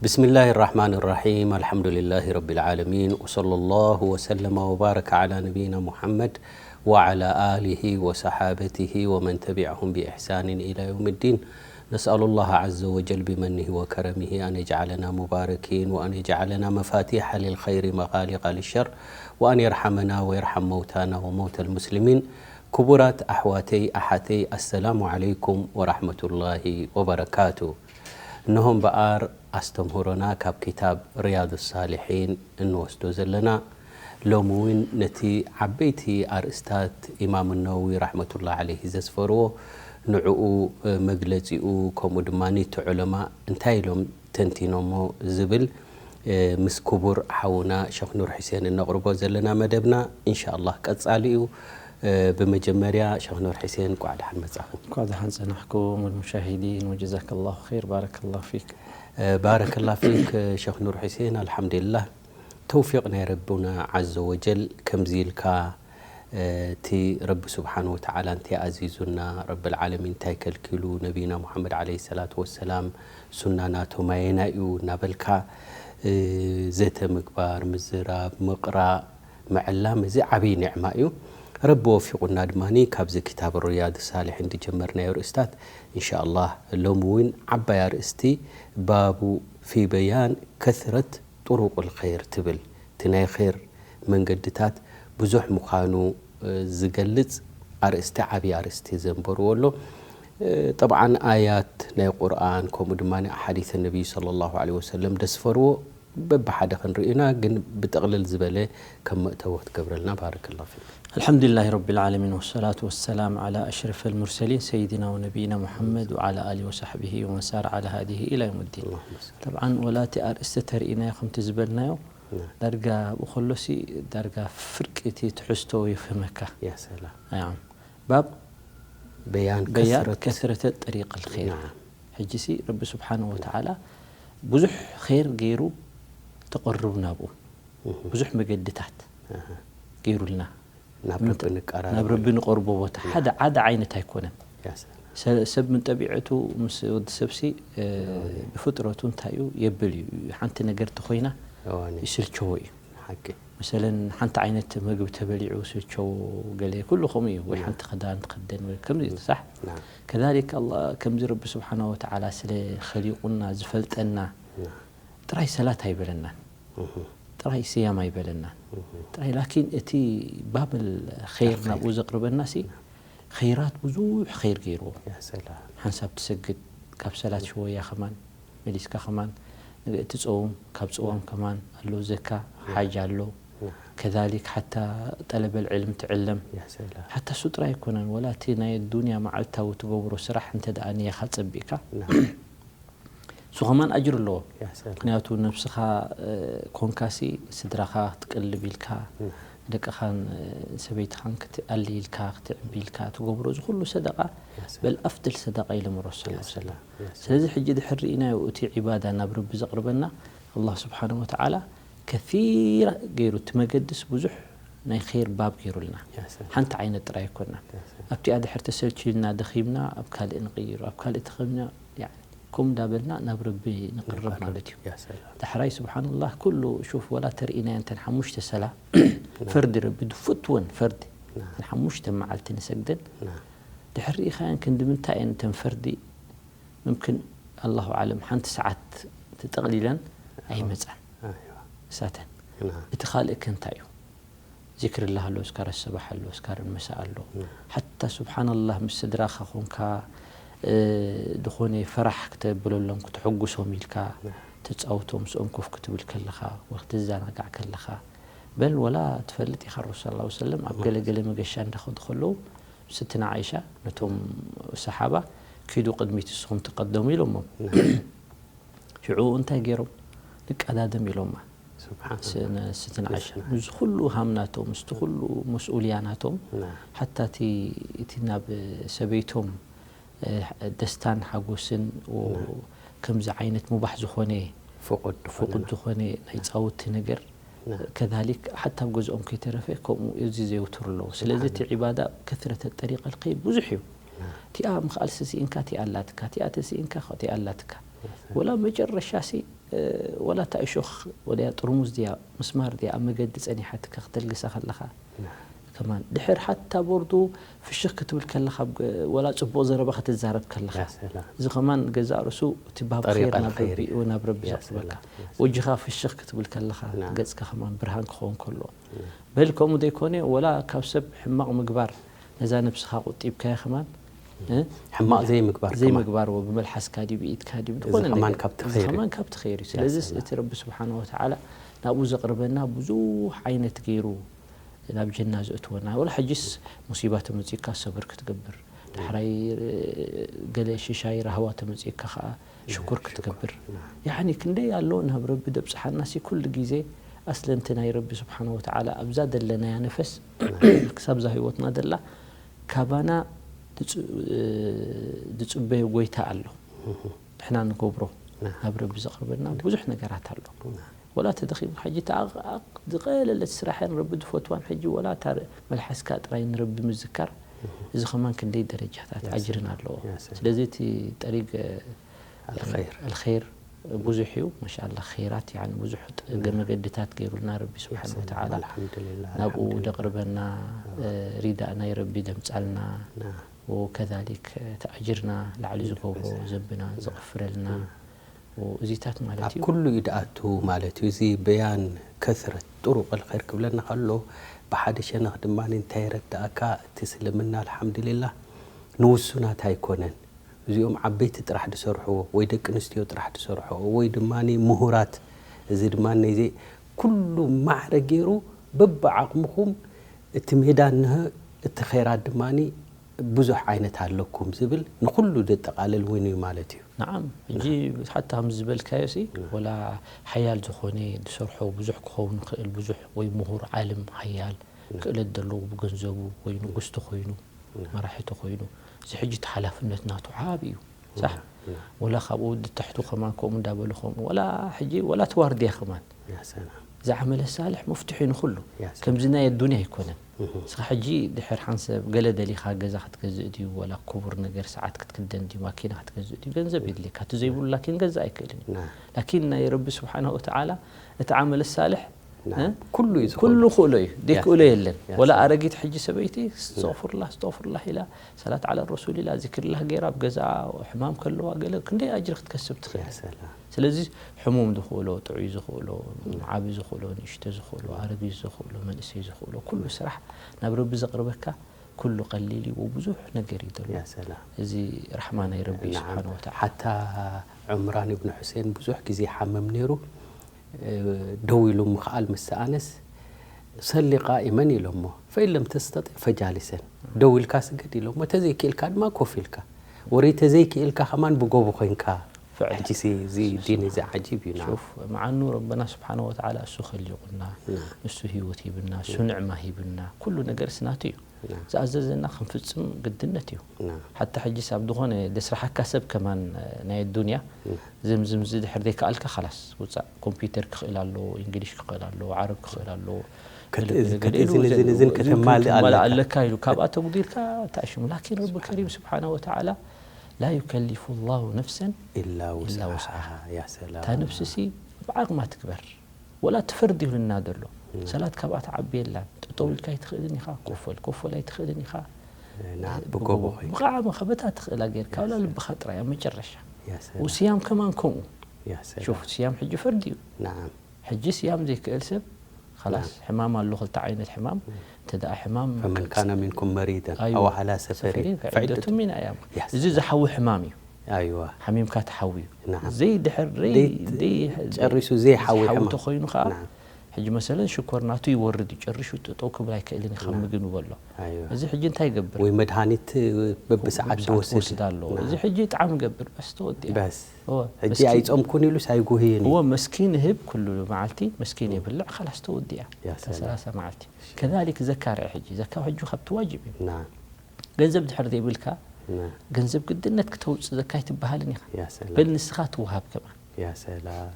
بسم الله الرحمن الرحيم. الحمد لله رب العالمين. وصلى الله وسلم وبارك على نبينا محمد وعلى آله وصحابته ومن تبعهم بإحسان إلى يوم الدين. نسأل الله عز وجل بمنه وكرمه أن يجعلنا مباركين، وأن يجعلنا مفاتيح للخير مغالق للشر، وأن يرحمنا ويرحم موتانا وموتى المسلمين. ክቡራት ኣሕዋተይ ኣሓተይ፣ ኣሰላሙ ዓለይኩም ወራሕመቱላሂ ወበረካቱ። እነሆ እምበኣር ኣስተምህሮና ካብ ክታብ ሪያዱ ሳሊሒን እንወስዶ ዘለና። ሎሚ እውን ነቲ ዓበይቲ ኣርእስታት ኢማም ነወዊ ራሕመቱላሂ ዓለይሂ ዘስፈርዎ፣ ንዕኡ፣ መግለጺኡ፣ ከምኡ ድማ እቲ ዑለማ እንታይ ኢሎም ተንቲኖሞ ዝብል፣ ምስ ክቡር ሓውና ሸኽ ኑር ሑሴን እነቕርቦ ዘለና መደብና ኢንሻኣላህ ቀጻሊ እዩ። ብመጀመርያ ሸኽ ኑር ሑሴን እንኳዕ ደሓን መጻኹም። እንኳዕ ደሓን ጸናሕኩም ወልሙሻሂዲን ወጀዛከላሁ ኸይር ባረከላሁ ፊክ። ባረከላ ፊክ ሸኽ ኑር ሑሴን። ኣልሓምዱሊላህ ተውፊቕ ናይ ረቡና ዓዘ ወጀል ከምዚ ኢልካ እቲ ረቢ ስብሓን ወተዓላ እንታይ ኣዚዙና፣ ረብል ዓለሚን እንታይ ከልኪሉ፣ ነቢይና ሙሓመድ ዓለይሂ ሰላቱ ወሰላም ሱና ናቶም ኣየናይ እዩ እናበልካ ዘተ ምግባር፣ ምዝራብ፣ ምቕራእ፣ ምዕላም እዚ ዓብዪ ኒዕማ እዩ። ረቢ ወፊቑና ድማ ካብዚ ክታብ ሪያድ ሳሊሒን ዝጀመርናዮ ርእስታት ኢንሻ ኣላህ ሎሚ እውን ዓባይ ኣርእስቲ ባቡ ፊ በያን ከስረት ጥሩቁል ኸይር ትብል እቲ ናይ ኸይር መንገድታት ብዙሕ ምዃኑ ዝገልጽ ኣርእስቲ ዓብዪ ኣርእስቲ ዘንበርዎ ኣሎ። ጠብዓን ኣያት ናይ ቁርኣን ከምኡ ድማ ኣሓዲሰ ነቢይ ሰለላሁ ዐለይሂ ወሰለም ደስፈርዎ በብሓደ ክንርእዩና ግን ብጥቕልል ዝበለ ከም መእተዊ ክትገብረልና ባረከላሁ ፊክ። الحمد لله رب العالمين والصلاة والسلام على أشرف المرسلين سيدنا ونبينا محمد وعلى آله وصحبه ومن سار على هديه إلى يوم الدين. طبعا ወላ እቲ ኣርእስቲ ተርእይናዮ ከምቲ ዝበልናዮ ዳርጋ ኣብኡ ከሎሲ ዳርጋ ፍርቂ እቲ ትሕዝቶ የፍህመካ። ባብ በያን በያን ከስረተ ጠሪቅ ልኸይር። ሕጂ ሲ ረቢ ስብሓንሁ ወተዓላ ብዙሕ ኸይር ገይሩ ተቐርብ ናብኡ ብዙሕ መገድታት ገይሩልና ናብ ረቢ ንቀርቦ ቦታ ሓደ ሓደ ዓይነት ኣይኮነን። ሰብ ምን ጠቢዐቱ ምስ ወዲ ሰብሲ ብፍጥረቱ እንታይ እዩ የብል እዩ። ሓንቲ ነገር ተኾይና ይስልቸዎ እዩ። መሰለን ሓንቲ ዓይነት ምግቢ ተበሊዑ ስልቸዎ ገለ ኩሉ ከምኡ እዩ። ወይ ሓንቲ ክዳን ትኽደን ወይ ከምዚ እዩ ሳሕ። ከዛሊክ ኣላ ከምዚ ረቢ ስብሓና ወተዓላ ስለ ኸሊቁና ዝፈልጠና ጥራይ ሰላት ኣይበለናን። ጥራይ ስያም ኣይበለናን። ጥራይ ላኪን እቲ ባብል ኸይር ናብኡ ዘቕርበና ሲ ኸይራት ብዙሕ ኸይር ገይርዎ። ሓንሳብ ትሰግድ ካብ ሰላት ሽወያ ከማን መሊስካ ከማን ትፀውም ካብ ፅዋም ከማን ኣሎ ዘካ ሓጅ ኣሎ። ከዛሊክ ሓታ ጠለበል ዕልም ትዕለም ሓታ እሱ ጥራይ ኣይኮነን ወላ እቲ ናይ ዱንያ መዓልታዊ ትገብሮ ስራሕ እንተ ደኣ ንየኻ ፀቢእካ እሱ ከማን ኣጅር ኣለዎ። ምክንያቱ ነብስኻ ኮንካሲ ስድራኻ ክትቀልብ ኢልካ ደቅኻን ሰበይትኻን ክትኣሊ ኢልካ ክትዕቢ ኢልካ ትገብሮ እዚ ኩሉ ሰደቃ በል ኣፍደል ሰደቃ ኢሎም ረሱል ሰለላሁ ዐለይሂ ወሰለም። ስለዚ ሕጂ ድሕር ርኢናዮ እቲ ዒባዳ ናብ ረቢ ዘቕርበና ኣላህ ስብሓነሁ ወተዓላ ከሲራ ገይሩ እቲ መገድስ ብዙሕ ናይ ኸይር ባብ ገይሩልና። ሓንቲ ዓይነት ጥራይ ኣይኮናን። ኣብቲኣ ድሕር ተሰልችልና ደኺምና ኣብ ካልእ ንቕይሮ ኣብ ካልእ ተኸምና ከምኡ እንዳበልና ናብ ረቢ ንቕርብ ማለት እዩ። ዳሕራይ ስብሓንላህ ኩሉ ሹፍ ወላ ተርእናዮ እንተን ሓሙሽተ ሰላ ፈርዲ ረቢ ድፍትወን ፈርዲ እተን ሓሙሽተ መዓልቲ ንሰግደን ድሕር ርኢኻየን ክንዲ ምንታይ እየን እተን ፈርዲ ምምክን ኣላሁ ዓለም ሓንቲ ሰዓት ተጠቕሊለን ኣይመፃን እሳተን። እቲ ካልእ ከ እንታይ እዩ? ዚክርላህ ኣሎ፣ ኣዝካር ሰባሕ ኣሎ፣ ኣዝካር መሳእ ኣሎ። ሓታ ሱብሓነላህ ምስ ስድራኻ ኾንካ ዝኾነ ፈራሕ ክተብለሎም ክተሐጉሶም ኢልካ ትጻውቶም ምስኦም ኮፍ ክትብል ከለኻ ወይ ክትዘናጋዕ ከለኻ በል ወላ ትፈልጥ ኢኻ ረሱል ሰለላሁ ዐለይሂ ወሰለም ኣብ ገለ ገለ መገሻ እንዳኸዱ ከለዉ ምስቲ ንዓይሻ ነቶም ሰሓባ ኪዱ ቅድሚት ንስኹም ትቐደሙ ኢሎሞም። ሽዑ እንታይ ገይሮም ንቀዳደም ኢሎማ። ስብሓን ስቲ ንዓሻ ምስዚ ኩሉ ሃም ናቶም ምስቲ ኩሉ መስኡልያ ናቶም ሓታ እቲ እቲ ናብ ሰበይቶም ደስታን ሓጎስን ከምዚ ዓይነት ሙባሕ ዝኾነ ፍቁድ ዝኾነ ናይ ፃውቲ ነገር ከዛሊክ ሓታ ኣብ ገዝኦም ከይተረፈ ከምኡ እዚ ዘየውትሩ ኣለዉ። ስለዚ እቲ ዒባዳ ከስረተ ጠሪቀል ኸይር ብዙሕ እዩ። እቲኣ ምኽኣል ስኢንካ እቲኣ ኣላትካ እቲኣ ተስኢንካ እቲኣ ኣላትካ ወላ መጨረሻ ሲ ወላ እታ እሾኽ ወላ ጥርሙዝ ድያ ምስማር ድያ ኣብ መገዲ ጸኒሓትካ ክተልግሳ ከለኻ ከማን ድሕር ሓታ ቦርዱ ፍሽኽ ክትብል ከለኻ ወላ ጽቡቕ ዘረባ ክትዛረብ ከለኻ እዚ ከማን ገዛእ ርእሱ እቲ ባብ ር ናብ ረቢ ናብ ረቢ ዘቕርበካ ወጅኻ ፍሽኽ ክትብል ከለኻ ገጽካ ከማን ብርሃን ክኸውን ከሎ በል ከምኡ ዘይኮነ ወላ ካብ ሰብ ሕማቕ ምግባር ነዛ ነብስኻ ቁጢብካያ ከማን ሕማቕ ዘይምግባር ዘይምግባር ብመልሓስካ ድዩ ብኢድካ ድዩ ዝኾነ ከማን ካብቲ ኸይር እዩ። ስለዚ እቲ ረቢ ስብሓን ወተዓላ ናብኡ ዘቕርበና ብዙሕ ዓይነት ገይሩ ናብ ጀና ዘእትወና። ወላ ሕጂስ ሙሲባ ተመጺእካ ሰብር ክትገብር፣ ዳሕራይ ገለ ሽሻይ ራህዋ ተመጺእካ ከኣ ሽኩር ክትገብር። ያኒ ክንደይ ኣሎ ናብ ረቢ ደብጽሓና ሲ ኩሉ ግዜ ኣስለንቲ ናይ ረቢ ስብሓን ወተዓላ ኣብዛ ደለናያ ነፈስ ክሳብ እዛ ህይወትና ደላ ካባና ዝጽበዮ ጎይታ ኣሎ። ንሕና ንገብሮ ናብ ረቢ ዘቕርበና ብዙሕ ነገራት ኣሎ። ወላ ተደኺምካ ሕጂ ዝቐለለት ስራሕን ረቢ ዝፈትዋን ሕጂ ወላ እታ መልሓስካ ጥራይ ንረቢ ምዝካር እዚ ከማን ክንደይ ደረጃታት ኣጅርን ኣለዎ። ስለዚ እቲ ጠሪግ ኣልኸይር ብዙሕ እዩ። ማሻላ ኸይራት ብዙሕ መገድታት ገይሩልና ረቢ ስብሓን ወተዓላ ናብኡ ደቕርበና ሪዳእ ናይ ረቢ ደምጻልና ወከዛሊክ እቲ ኣጅርና ላዕሊ ዝገብሮ ዘንብና ዝቕፍረልና እዚታት ማለት ኣብ እዩ። ኩሉ እዩ ድኣቱ ማለት እዩ። እዚ በያን ከስረት ጥሩቅ ኣልኸይር ክብለና ከሎ ብሓደ ሸነኽ ድማ እንታይ የረዳእካ እቲ እስልምና ኣልሓምዱሊላህ ንውሱናት ኣይኮነን። እዚኦም ዓበይቲ ጥራሕ ዝሰርሕዎ ወይ ደቂ ኣንስትዮ ጥራሕ ዝሰርሕዎ ወይ ድማ ምሁራት እዚ ድማ ነዚ ኩሉ ማዕረ ገይሩ በብዓቕምኹም እቲ ሜዳ እንሀ እቲ ኸይራት ድማ ብዙሕ ዓይነት ኣለኩም ዝብል ንኹሉ ዘጠቓልል እውን እዩ ማለት እዩ። ንዓም ሕጂ ሓታ ከም ዝበልካዮ ሲ ወላ ሓያል ዝኾነ ዝሰርሖ ብዙሕ ክኸውን ይኽእል ብዙሕ ወይ ምሁር ዓልም ሓያል ክእለት ዘለዎ ብገንዘቡ ወይ ንጉስ ተኾይኑ መራሒ ተኾይኑ እዚ ሕጂ እቲ ሓላፍነት ናቱ ዓቢ እዩ። ሳሕ ወላ ካብኡ ድታሕቱ ከማን ከምኡ እንዳበሉ ከምኡ ወላ ሕጂ ወላ ተዋርድያ ከማን ዝዓመለ ሳልሕ መፍትሒ ንኹሉ ከምዚ ናይ ኣዱንያ ኣይኮነን። እስኻ ሕጂ ድሕር ሓንሰብ ገለ ደሊኻ ገዛ ክትገዝእ ድዩ ወላ ክቡር ነገር ሰዓት ክትክደን ድዩ ማኪና ክትገዝእ ድዩ ገንዘብ የድልየካ እቲ ዘይብሉ ላኪን ገዛ ኣይክእልን እዩ። ላኪን ናይ ረቢ ስብሓንሁ ወተዓላ እቲ ዓመል ሳልሕ ኩሉ እዩ ዝኽእሎ። ኩሉ ክእሎ እዩ ዘይክእሎ የለን። ወላ ኣረጊት ሕጂ ሰበይቲ ስተፍርላ ስተፍርላ ኢላ ሰላት ዓለ ረሱል ኢላ ዚክርላ ገይራ ኣብ ገዛ ሕማም ከለዋ ገለ ክንደይ ኣጅሪ ክትከስብ ትኽእል። ስለዚ ሕሙም ዝኽእሎ ጥዑይ ዝኽእሎ ዓቢ ዝኽእሎ ንእሽቶ ዝኽእሎ ኣረጊት ዝኽእሎ መንእሰይ ዝኽእሎ ኩሉ ስራሕ ናብ ረቢ ዘቕርበካ ኩሉ ቀሊል እዩ ብዙሕ ነገር እዩ ዘሎ። እዚ ራሕማ ናይ ረቢ ስብሓን ወተዓላ። ሓታ ዑምራን እብን ሑሴን ብዙሕ ግዜ ይሓምም ነይሩ። ደው ኢሉ ምኽኣል ምስ ሰኣነስ ሰሊ ቃኢመን ኢሎሞ ፈኢን ለም ተስተጢዕ ፈጃሊሰን ደው ኢልካ ስገድ ኢሎሞ ተዘይክእልካ ድማ ኮፍ ኢልካ ወረይ ተዘይክእልካ ከማን ብጎቦ ኮይንካ ሕጂሲ እዚ ዲን እዚ ዓጂብ እዩ። ና ሹፍ መዓኑ ረበና ስብሓነ ወተዓላ እሱ ኸሊቁና እሱ ህይወት ሂብና እሱ ንዕማ ሂብና ኩሉ ነገር ስናቱ እዩ። ዝኣዘዘና ክንፍጽም ግድነት እዩ። ሓታ ሕጂ ሳብ ዝኾነ ደስራሓካ ሰብ ከማን ናይ ኣዱንያ ዝምዝምዚ ድሕር ዘይከኣልካ ኻላስ ውፃእ። ኮምፒውተር ክኽእል ኣለዎ፣ እንግሊሽ ክኽእል ኣለዎ፣ ዓረብ ክኽእል ኣለዎ። ገለ ገለ ኢሉ ክትማልእ ኣለካ ኢሉ ካብኣ ተጉዲልካ ተኣሽሙ። ላኪን ረቢ ከሪም ስብሓነ ወተዓላ ላ ዩከሊፉ ላሁ ነፍሰን ኢላ ውስዓሃ። እታ ነፍሲ ሲ ብዓቕማ ትግበር። ወላ እቲ ፈርዲ ይብልና ዘሎ ሰላት ካብኣ ትዓቢ የላን። ጠጠው ኢልካ ኣይትኽእልን ኢኻ፣ ኮፈል ኮፈል ኣይትኽእልን ኢኻ። ብጎቦ ብቃዕመ ከበታ ትኽእላ ጌርካ ወላ ልብኻ ጥራይ ኣብ መጨረሻ። ወስያም ከማን ከምኡ። ሹፍ ስያም ሕጂ ፈርዲ እዩ። ሕጂ ስያም ዘይክእል ሰብ ላስ ሕማም ኣሎ ክልተ ዓይነት ሕማም እንተ ደኣ ሕማም ፈመን ካነ ሚንኩም መሪደን ኣይዋ። ኣው ዓላ ሰፈሪ ሰፈሪ ፈዒደቱ ፈዒደቱ ሚን ኣያም። እዚ ዝሓዊ ሕማም እዩ። ኣይዋ ሓሚምካ ትሓዊ እዩ። ናዓም። ዘይድሕር ደይ- ደይ- ጨሪሱ ዘይሓዊ ዘይሓዊ ሕማም። ተኾይኑ ከዓ ናዓም። ሕጂ መሰለን ሽኮር ናቱ ይወርድ እዩ። ጨሪሹ ጠጠው ክብል ኣይክእልን እዩ ካብ ምግቢ ንበሎ። ኣይዋ። እዚ ሕጂ እንታይ ይገብር? ወይ መድሃኒት በብሰዓት በብሰዓት ዝወስድ። ትወስድ ኣለዎ። ናዓም። እዚ ሕጂ ጣዕሚ ይገብር በስ ተወዲኣ። በስ እወ፣ ሕጂ ምስኪን። ኣይጾምኩን ኢሉስ ኣይጉህይን እዩ። እወ መስኪን ህብ ኩሉ መዓልቲ መስኪን የብልዕ ካላስ ተወዲኣ። ያ ሰላም። ሰላሳ መዓልቲ። ከዛሊክ ዘካ ርአ ሕጂ ዘካ ሕጂ ካብቲ ዋጅብ እዩ። ናዓም። ገንዘብ ድሕር ዘይብልካ ገንዘብ ግድነት ክተውፅእ ዘካ ኣይትበሃልን ኢኻ። በል ንስኻ ትወሃብ ከማን።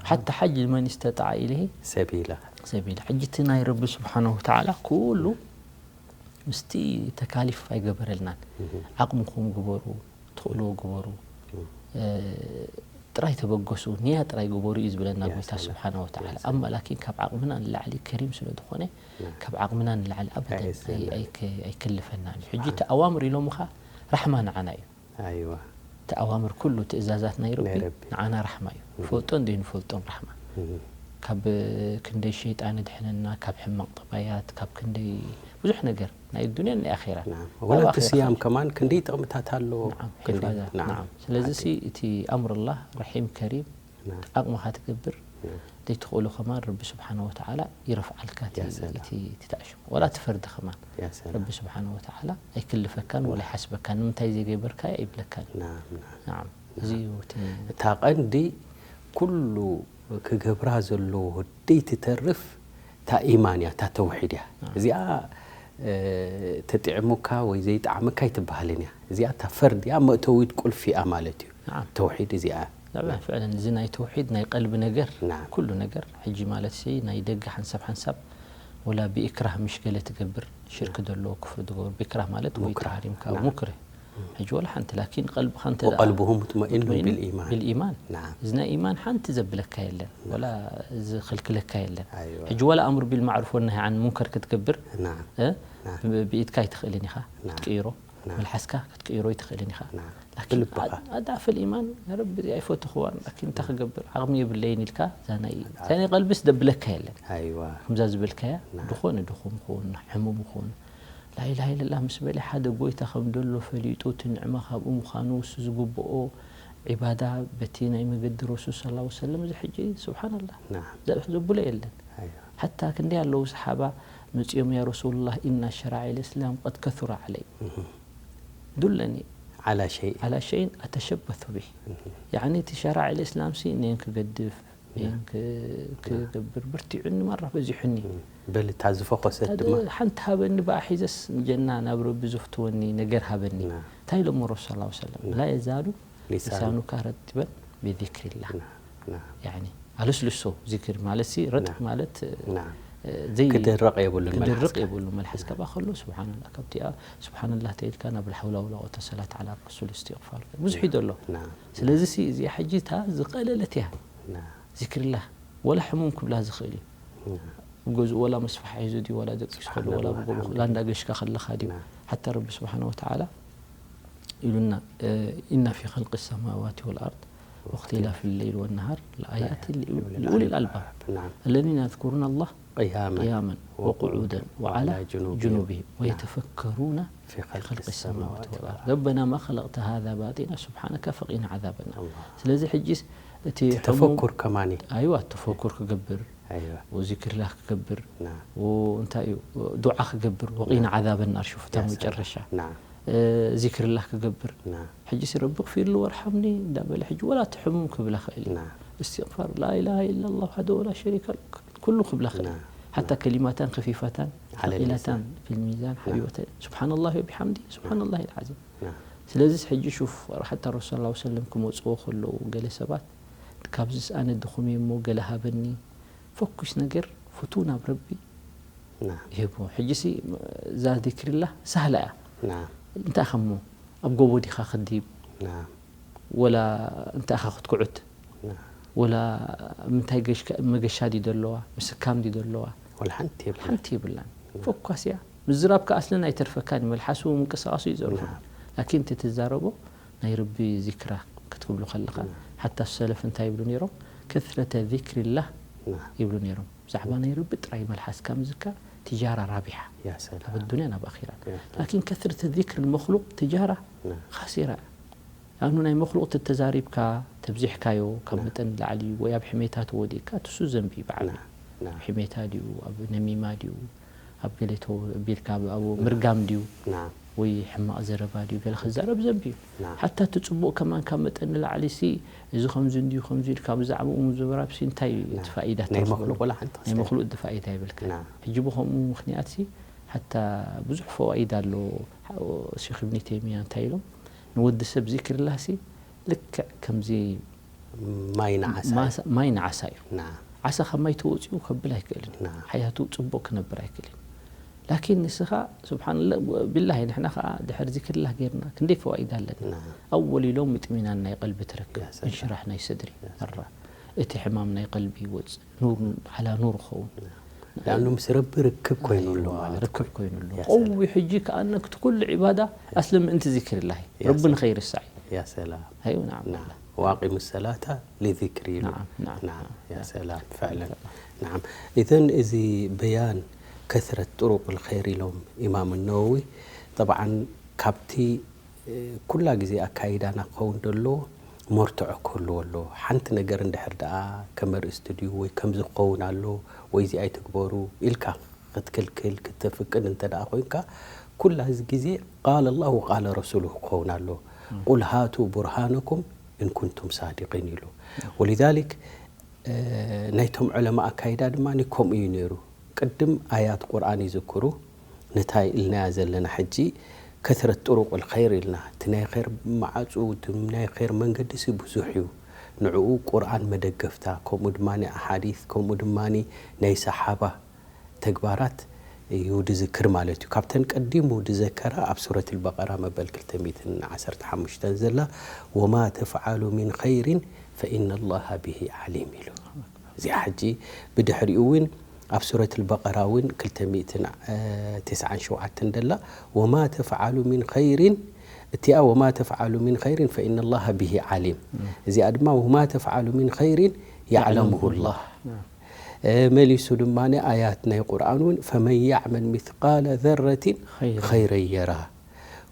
ሓታ ሓጅ መን ስተጣዓ ኢለሂ ሰቢላ። ሰቢላ ሕጂ እቲ ናይ ረቢ ስብሓነ ወተዓላ ኩሉ ምስቲ ተካሊፍ ኣይገበረልናን። ዓቕምኹም ግበሩ፣ ትኽእልዎ ግበሩ። ጥራይ ተበገሱ፣ ንያ ጥራይ ግበሩ እዩ ዝብለና ያ ጎይታ ሰላም። ስብሓነ ያ ወተዓላ። ሰላም። ኣማ ላኪን ካብ ዓቕምና ንላዕሊ ከሪም ስለ ዝኾነ ያ። ካብ ዓቕምና ንላዕሊ ኣበደን ኣየስእና። ኣይ- ኣይከ- ኣይከልፈናን እዩ። ሕጂ ያ። እቲ ኣዋምር ኢሎምኻ ራሕማ ንዓና እዩ። ኣይዋ እቲ ኣዋምር ኩሉ ትእዛዛት ናይ ረቢ ናይ ረቢ። ንዓና ራሕማ እዩ። ንፈልጦን ዘይንፈልጦን ራሕማ። እህ። ካብ ክንደይ ሸይጣን ድሕነና፣ ካብ ሕማቕ ጠባያት፣ ካብ ክንደይ ብዙሕ ነገር ናይ ዱንያን ናይ ኣኼራን። ናም። ናብ ወላ እቲ ኣኼራ ስያም ከኣ ከማን ክንደይ ጥቕምታት ኣለዎ። ናም፣ ክንደይ- ሒፋዛ፣ ናም። ናም። ስለዚ ሲ እቲ ኣምሩላህ ረሒም ከሪም ናም። ዓቕምኻ ትገብር ናም። ዘይትኽእሎ ከማን ረቢ ስብሓነ ወተዓላ ይረፍዓልካ እቲ ያ ሰላም። እቲ እቲ ታእሽሙ። ወላ እቲ ፈርዲ ከማን ያ ሰላም። ረቢ ስብሓነ ወተዓላ ኣይክልፈካን ወላ ይሓስበካን። ንምንታይ ዘይገበርካዮ ኣይብለካን። ናም፣ ናም። ናም። እዚ እዩ እቲ እታ ቀንዲ ኩሉ ክገብራ ዘለዎ ደይትተርፍ እታ ኢማን እያ፣ እታ ተውሒድ እያ። እዚኣ እ፣ ተጥዕሙካ ወይ ዘይጠዓመካ ኣይትበሃልን እያ። እዚኣ እታ ፈርድ እያ፣ መእተዊት ቁልፊ እያ ማለት እዩ። ናም። ተውሒድ እዚኣ እያ። ዛዕባ ፍዕለን እዚ ናይ ተውሒድ ናይ ቀልቢ ነገር ናም። ኩሉ ነገር ሕጂ ማለት ሲ ናይ ደገ ሓንሳብ ሓንሳብ ወላ ብኢክራህ ምሽ ገለ ትገብር ሽርክ ዘሎ ክፍሪ ትገብር ብኢክራህ ማለት ወይ ሙክራህ። ተሃሪምካ ናም። ሙክርህ ሕጂ ወላ ሓንቲ ላኪን ቀልብኻ እንተ ደኣ ወቀልብሁ ሙጥመኢኑ ሙጥመኢኑ ቢልኢማን። ቢልኢማን ናም። እዚ ናይ ኢማን ሓንቲ ዘብለካ የለን ወላ ዝኽልክለካ የለን። ኣይዋ። ሕጂ ወላ ኣምር ቢልማዕሩፍ ወናሂ ዓን ሙንከር ክትገብር ናም። እ? ናም። ብ- ብኢድካ ኣይትኽእልን ኢኻ ናም። ክትቅይሮ ናም። መልሓስካ ክትቅይሮ ኣይትኽእልን ኢኻ። ናም። ላኪን ብልብኻ። ኣድ- ኣዳፍ ልኢማን ረቢ እዚ ኣይፈትኽዋን ላኪን እንታይ ክገብር ዓቕሚ የብለይን ኢልካ እዛ ናይ እዛ ናይ ቀልብስ ደብለካ የለን። ኣይዋ። ከምዛ ዝበልካያ ናም። ዝኾነ ድኹም ኹን ሕሙም ኹን ላኢላሃ ኢለላህ ምስ በለ ሓደ ጎይታ ከም ደሎ ፈሊጡ እቲ ንዕማ ካብኡ ምዃኑ እሱ ዝግብኦ ዒባዳ በቲ ናይ መገዲ ረሱል ሰለላሁ ዐለይሂ ወሰለም እዚ ሕጂ ስብሓንላህ ናም። ዘ- ዘብሎ የለን። ኣይዋ። ሓታ ክንደይ ኣለዉ ሰሓባ መፂኦም ያ ረሱሉላህ ኢና ሸራዒ ልእስላም ቀድ ከቱራ ዓለይ እህ። ዱለኒ ዓላ ሸይእ። ዓላ ሸይን ኣተሸበቱ ብህ ያኒ እቲ ሸራዒ ልእስላም ሲ ነን ክገድፍ ነን ክ- ክገብር ብርቲዑኒ ማራ በዚሑኒ። በል እታ ዝፈኾሰት ታደ ድማ ሓንቲ ሃበኒ ብኣ ሒዘስ ንጀና ናብ ረቢ ዘፍትወኒ ነገር ሃበኒ። ና። እንታይ ኢሎሞ ረሱል ሰለላሁ ዐለይሂ ወሰለም ላ የዛሉ ሊሳኑ። ሊሳኑካ ረጢበን ብዚክሪላህ። ና፣ ና። ያኒ ኣልስልሶ ዚክር ማለት ሲ ረጥብ ና። ማለት ና። እ፣ ዘይ ክድረቕ የብሉን ክድርቕ መልሓስካ። የብሉን መልሓስካ ብኣ ከሎ ስብሓንላ ካብቲኣ ስብሓንላህ ተይልካ ናብ ሓውላ ውላ ተሰላት ዓላ ረሱል እስትቕፋር ብዙሕ እዩ ዘሎ። ና። ስለዚ ሲ እዚኣ ሕጂ እታ ዝቐለለት እያ። ና። ዚክርላህ ወላ ሕሙም ክብላ ዝኽእል እዩ። ና። ኣብ ገዝኡ ወላ መስፋሕ ሒዙ ድዩ ወላ ደቂሱ ከሎ ወላ ስብሓንላህ፣ ብጎቦ ሓምድ። ላንዳ ገሽካ ከለኻ ድዩ ና። ሓታ ረቢ ስብሓን ወተዓላ ኢሉና እ፣ ኢና ፊ ኸልቂ ሰማዋት ወልኣርድ ወእኽትላፍ ለይል ወነሃር ለኣያት ለኣያት ሊኡል ኣልባብ ናም። الذين يذكرون الله ቅያመን قياما وقعودا وعلى ጀኑቢሂም። جنوبهم ናም። ويتفكرون ፊ في ኸልቂ خلق السماوات ሰማዋት والأرض ربنا ما خلقت هذا باطلا سبحانك فقنا عذاب النار ኣላህ። ስለዚ ሕጂስ እቲ ሕሙም ተፈኩር ከማኒ። ኣይዋ ተፈኩር ክገብር ኣይዋ። ወዚክርላህ ክገብር ና። እንታይ እዩ ዱዓ ክገብር ወቂና ዓዛብ ናር ሽፉታ ያ ሰላም። መጨረሻ ና። እ፣ ዚክርላህ ክገብር ና። ሕጂ ሲ ረቢ ክፊርሉ ወርሓምኒ እንዳበለ ሕጂ ወላ እቲ ሕሙም ክብላ ክእል እዩ ና። እስትቕፋር ላኢላሃ ኢላላህ ዋሕደሁ ላ ሸሪከ ለሁ ኩሉ ክብላ ክእል እዩ ና። ሓታ ከሊማታን ከፊፋታን ዓለ ثقيلتان في الميزان حبيبتان سبحان الله وبحمده سبحان الله العظيم ና። ስለዚ ሕጂ ሹፍ ሓታ ረሱል ላ ሰለም ክመፅዎ ከለዉ ገለ ሰባት ካብዚስ ኣነ ድኹም እየ እሞ ገለ ሃበኒ ፈኩስ ነገር ፍቱ ናብ ረቢ ና። ይህቦ ሕጂ ሲ እዛ ዚክርላ ሳህላ እያ ና። እንታይ ኢኻ እሞ ኣብ ጎቦ ዲኻ ክዲብ ና። ወላ እንታይ ኢኻ ክትኩዕት ና። ወላ ምንታይ ገሽካ- መገሻ ድዩ ዘለዋ ምስካም ድዩ ዘለዋ ወላ ሓንቲ የብላ። ሓንቲ የብላን ፈኳስ እያ ምዝራብካ ኣስለን ኣይተርፈካን እዩ መልሓሱ ምንቅስቃሱ እዩ ዘርፎ ላኪን እቲ ትዛረቦ ናይ ረቢ ዚክራ ክትብሉ ከለኻ ሓታ ሰለፍ እንታይ ይብሉ ነይሮም ከስረተ ዚክሪላህ ና። ይብሉ ነይሮም ብዛዕባ ናይ ረቢ ጥራይ መልሓስካ ምዝካር ትጃራ ራቢሓ ያ ሰላም። ኣብ ኣዱንያ ናብ ኣኺራ ያ። ላኪን ከስረተ ዚክር መክሉቅ ትጃራ ና። ካሲራ ኣኑ ናይ መክሉቅ ተተዛሪብካ ተብዚሕካዮ ካብ መጠን ላዕሊ ወይ ኣብ ሕሜታ ተወዲእካ ትሱ ዘንቢ በዓል ና። ና። ኣብ ሕሜታ ድዩ ኣብ ነሚማ ድዩ ኣብ ገለ ተቢልካ ኣብኡ ምርጋም ድዩ ና። ወይ ሕማቕ ዘረባ ድዩ ገለ ክዛረብ ዘንቢ እዩ ና። ሓታ እቲ ፅቡቕ ከማን ካብ መጠን ንላዕሊ ሲ እዚ ከምዚ እንድዩ ከምዚ ኢልካ ብዛዕባኡ ምዝራብ ሲ እንታይ እዩ እቲ ፋኢዳ ናይ ትረኽበሉ? መክሉቅ ወላ ሓንቲ ናይ መክሉቅ እቲ ፋኢዳ ይብልካ ና። ሕጂ ብከምኡ ምክንያት ሲ ሓታ ብዙሕ ፈዋኢድ ኣሎ ሼክ እብኒ ተይሚያ እንታይ ኢሎም ንወዲ ሰብ ዚክርላህ ሲ ልክዕ ከምዚ ማይ ንዓሳ ማሳ- ማይ ንዓሳ እዩ ና። ዓሳ ካብ ማይ ተወፂኡ ከብል ኣይክእልን ና። ሓያቱ ፅቡቅ ክነብር ኣይክእልን ላኪን ንስኻ ስብሓንላ ቢላሂ ንሕና ከዓ ድሕር ዚክርላህ ጌርና ክንደይ ፈዋኢድ ኣለና። نعم. ኣወል ኢሎም ምጥሚናን ናይ ቀልቢ ትረክብ يا سلام. እንሽራሕ ናይ ሰድሪ يا سلام. መራ እቲ ሕማም ናይ ቀልቢ ይወፅእ ኑር ዓላ ኑር ኸውን لأنه ምስ ረቢ ርክብ ኮይኑ ኣሎ ኣይዋ፣ ማለት ርክብ ኮይኑ ኣሎ يا ቀዊ سلام. ሕጂ ከኣነ እቲ ኩሉ ዒባዳ ኣስለ ምእንቲ ዚክርላሂ يا ረቢ سلام. ንኸይርሳዕ እዩ يا سلام. ኣይው ንዓም نعم. وأقم الصلاة لذكري ኢሉ. نعم، نعم. نعم. يا سلام. فعلا. نعم. إذن እዚ በያን ከስረት ጥሩቅ الخير ኢሎም ኢማም ነወዊ ጠብዓን ካብቲ ኩላ ግዜ ኣካይዳና ክኸውን ደሎ መርትዖ ክህልዎ ኣለዎ። ሓንቲ ነገር እንድሕር ደኣ ከም ኣርእስቲ ድዩ ወይ ከምዚ ክኸውን ኣሎ ወይ እዚ ኣይትግበሩ ኢልካ ክትክልክል ክትፍቅድ እንተ ደኣ ኮይንካ ኩላ እዚ ግዜ ቃለ ላህ ወቃለ ረሱሉ ክኸውን ኣለዎ። ቁል ሃቱ ቡርሃነኩም እንኩንቱም ሳዲቂን ኢሉ። ወሊዛሊክ ናይቶም ዑለማ ኣካይዳ ድማ ከምኡ እዩ ነይሩ። ቅድም ኣያት ቁርኣን ይዝክሩ። ነታይ ኢልናያ ዘለና ሕጂ ከስረት ጥሩቅ ልኸይር ኢልና እቲ ናይ ኸይር መዓፁ እቲ ናይ ኸይር መንገዲ ሲ ብዙሕ እዩ። ንዕኡ ቁርኣን መደገፍታ ከምኡ ድማ ኣሓዲስ ከምኡ ድማ ናይ ሰሓባ ተግባራት እዩ ድዝክር ማለት እዩ። ካብተን ቀዲሙ ድዘከራ ኣብ ሱረት ልበቀራ መበል ክልተ ሚእትን ዓሰርተ ሓሙሽተን ዘላ ወማ ተፍዓሉ ሚን ኸይሪን ፈኢነ ላሃ ብሂ ዓሊም ኢሉ። እዚኣ ሕጂ ብድሕሪኡ እውን ኣብ ሱረት ልበቀራ እውን ክልተ ሚእትን ተስዓን ሸውዓተን ደላ ወማ ተፍዓሉ ሚን ኸይሪን እቲኣ ወማ ተፍዓሉ ሚን ኸይሪን ፈኢነ ላሃ ብሂ ዓሊም እዚኣ ድማ ወማ ተፍዓሉ ሚን ኸይሪን ያዕለምሁ ላህ መሊሱ ድማ ኣያት ናይ ቁርኣን እውን ፈመን ያዕመል ሚስቃለ ዘረቲን ኸይረን የራ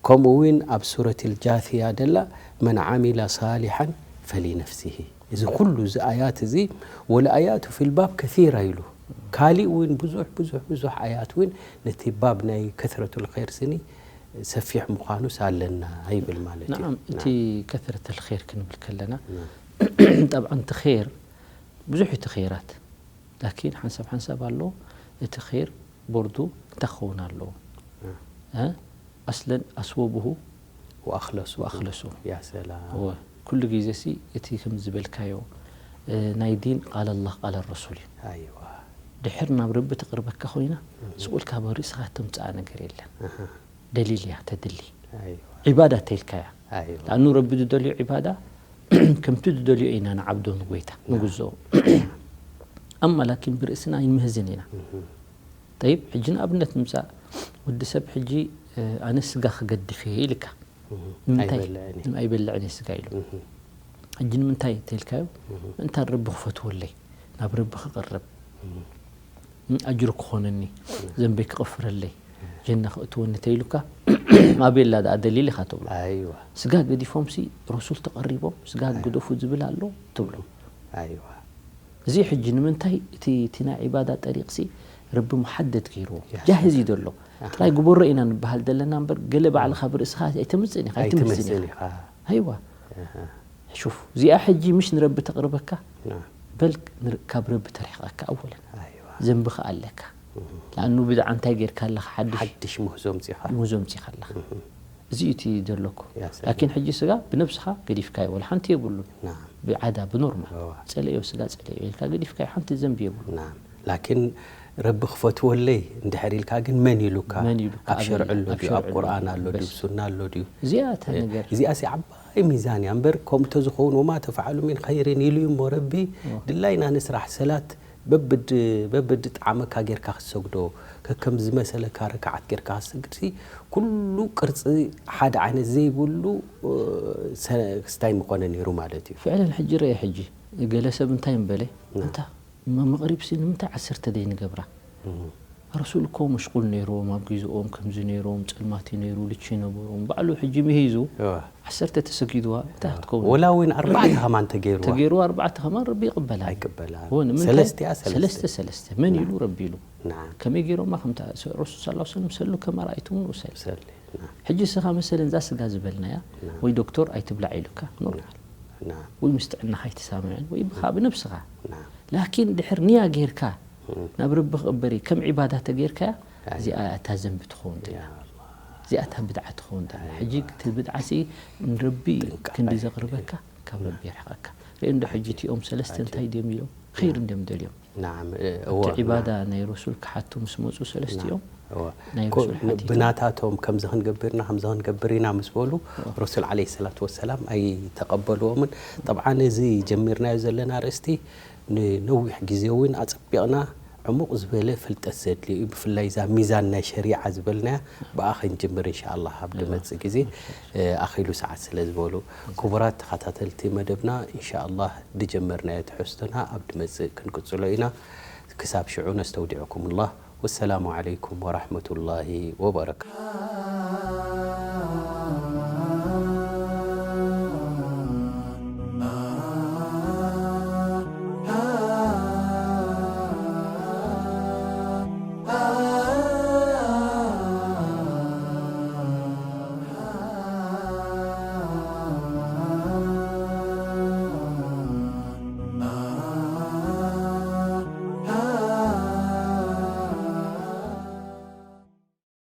ከምኡ እውን ኣብ ሱረት ልጃትያ ደላ መን ዓሚለ ሳሊሓን ፈሊነፍሲሂ እዚ ኩሉ እዚ ኣያት እዚ ወልኣያቱ ፊልባብ ከሲራ ኢሉ ካሊእ እውን ብዙሕ ብዙሕ ብዙሕ ኣያት እውን ነቲ ባብ ናይ ከስረቱ ልኸይር ስኒ ሰፊሕ ምዃኑስ ኣለና ይብል ማለት እዩ ንዓም እቲ ከስረት ልኸይር ክንብል ከለና ጠብዓ እቲ ኸይር ብዙሕ እቲ ኸይራት ላኪን ሓንሳብ ሓንሳብ ኣሎ እቲ ኸይር ቦርዱ እንታይ ክኸውን ኣለዎ ኣስለን ኣስወብሁ ወኣኽለሱ ወኣኽለሱ ያ ሰላም ኩሉ ግዜ ሲ እቲ ከም ዝበልካዮ ናይ ዲን ቃል ኣላህ ቃል ረሱል እዩ ኣይዋ ድሕር ናብ ረቢ ተቕርበካ ኮይና ስቕ ኢልካ ብርእስኻ ተምፅኣ ነገር የለን ደሊል እያ ተድሊ ኣይዋ ዒባዳ ተይልካያ ኣይዋ ለኣኑ ረቢ ዝደልዮ ዒባዳ ከምቲ ዝደልዮ ኢና ንዓብዶ ንጎይታ ንግዝኦ ኣማ ላኪን ብርእስና ይንምህዝን ኢና ጠይብ ሕጂ ንኣብነት ንምፃእ ወዲ ሰብ ሕጂ ኣነ ስጋ ክገድፍ እየ ኢልካ ንምንታይ ኣይበልዕን እየ። ንም ኣይበልዕን እየ ስጋ ኢሉ ሕጂ ንምንታይ ተልካዮ ምእንታ ረቢ ክፈትወለይ ናብ ረቢ ክቕርብ ኣጅሩ ክኾነኒ ዘንበይ ክቕፍረለይ ጀና ክእትወኒ ተይሉካ ኣበላ ደኣ ደሊል ኢኻ ትብሎ ኣይዋ ስጋ ገዲፎምሲ ረሱል ተቐሪቦም ስጋ ግደፉ ዝብል ኣሎ ትብሎ ኣይዋ እዚ ሕጂ ንምንታይ እቲ እቲ ናይ ዒባዳ ጠሪቕሲ ረቢ መሓደድ ገይርዎ ያ ጃህዝ እዩ ዘሎ ጥራይ ግበሮ ኢና ንበሃል ዘለና እምበር ገለ ባዕልኻ ብርእስኻ ኣይተምፅእን ኢኻ ኣይትምስን ኣይትምስን ኢኻ ኢኻ ኣይዋ ኣሃ፣ ሹፍ እዚኣ ሕጂ ምሽ ንረቢ ተቕርበካ ና፣ በል ንር- ካብ ረቢ ተርሒቐካ ኣወለን ኣይዋ ዘንብኻ ኣለካ ለኣኑ ብዛዕ እንታይ ጌርካ ኣለኻ ሓድሽ ሓድሽ ምህዞ ምፂኻ ሙዞ ምፂኻ ኣለኻ እዚ እዩ እቲ ዘለኩ ያ ሰላም። ላኪን ሕጂ ስጋ ብነብስኻ ገዲፍካዮ ወላ ሓንቲ የብሉን ና፣ ብዓዳ ብኖርማል እዋ። ፀለዮ ስጋ ፀለዮ ኢልካ ገዲፍካዮ ሓንቲ ዘንቢ የብሉ ና፣ ላኪን ረቢ ክፈትወለይ እንድሕር ኢልካ ግን መን ኢሉካ መን ኢሉካ ኣብ ሸርዒ ኣበል- ኣሎ ኣብ ድዩ ሸርዒ ኣብ ቁርኣን ኣሎ። ኣሎ ድዩ በስ። ሱና ኣሎ ድዩ እዚኣ እታ ነገር እዚኣ ሲ ዓባይ ሚዛን እያ እምበር ከምኡ ተዝኸውን ወማ ተፍዓሉ ሚን ኸይሪን ኢሉ እዩ እሞ ረቢ እዎ። ድላይና ንስራሕ ሰላት በብድ በብድ ጣዕመካ ጌርካ ክትሰግዶ ከከም ዝመሰለካ ረክዓት ጌርካ ክትሰግድ ሲ ኩሉ ቅርፂ ሓደ ዓይነት ዘይብሉ እ፣ ሰ- ክስታይ ምኾነ ነይሩ ማለት እዩ ፍዕለን ሕጂ ረአ ሕጂ ገለ ሰብ እንታይ ምበለ ና። እንታ መ- መቕሪብ ሲ ንምንታይ ዓሰርተ ደይ ንገብራ እም። ረሱል እኮ መሽቁል ነይሮም ኣብ ግዜኦም ከምዚ ነይሮም ፀልማት እዩ ነይሩ ልቺ ነበሮም ባዕሉ ሕጂ ምሂዙ እዋ። ዓሰርተ ተሰጊድዋ እንታይ ክትከውን ወላ እውን ኣርባዕተ ከማን ተገይርዋ ተገይሩ ኣርባዕተ ከማን ረቢ ይቕበላ ኣይቅበላን ሆነ ምን ሰለስቲያ ሰለስተ ሰለስተ ሰለስተ መን ኢሉ ረቢ ኢሉ ናም ከመይ ገይሮማ ከምታ ረሱል ስ ሰለም ሰሉ ከማ ረኣይቱም ንውሰል ሰሊ ናም ሕጂ ስኻ መሰለን እዛ ስጋ ዝበልናያ ናም ወይ ዶክተር ኣይትብላዕ ኢሉካ ኖርማል ናም ወይ ምስ ጥዕናኻ ኣይትሳምዕን ወይ ብኻ ብነብስኻ ናም ላኪን ድሕር ንያ ጌርካ እም። ናብ ረቢ ክቕበሪ ከም ዒባዳ ተጌርካያ ኣይ። እዚኣ እታ ዘንቢ ትኸውን ያ ትላ ኣላህ እዚኣ እታ ብድዓ ትኸውን ትላ ሕጂ እቲ ብድዓ ሲ ንረቢ ጥንቃቕ ክንዲ ኣይ። ዘቕርበካ ካብ ረቢ የርሕቐካ ርኢ እንዶ ሕጂ እቲኦም ሰለስተ እንታይ ድዮም ኢሎም ኸይር እንድዮም ደልዮም ናዓም እወ እቲ ዒባዳ ናይ ረሱል ክሓቱ ምስ መፁ ሰለስቲኦም ናይ ረሱል ሓቲቶም ብናታቶም ከምዚ ክንገብርና ከምዚ ክንገብር ኢና ምስ በሉ ረሱል ዓለይሂ ሰላቱ ወሰላም ኣይተቐበልዎምን። ጠብዓን እዚ ጀሚርናዮ ዘለና ኣርእስቲ ንነዊሕ ግዜ እውን ኣፀቢቕና ዕሙቕ ዝበለ ፍልጠት ዘድልዩ እዩ። ብፍላይ እዛ ሚዛን ናይ ሸሪዓ ዝበልናያ ብኣ ክንጅምር እንሻ ኣላህ ኣብ ድመፅእ ግዜ ኣኺሉ ሰዓት ስለ ዝበሉ ክቡራት ተኸታተልቲ መደብና እንሻ ኣላህ ድጀመርናዮ ትሕዝቶና ኣብ ድመፅእ ክንቅፅሎ ኢና። ክሳብ ሽዑ ነስተውዲዕኩም ላህ። ወሰላሙ ዓለይኩም ወራሕመቱላሂ ወበረካቱ።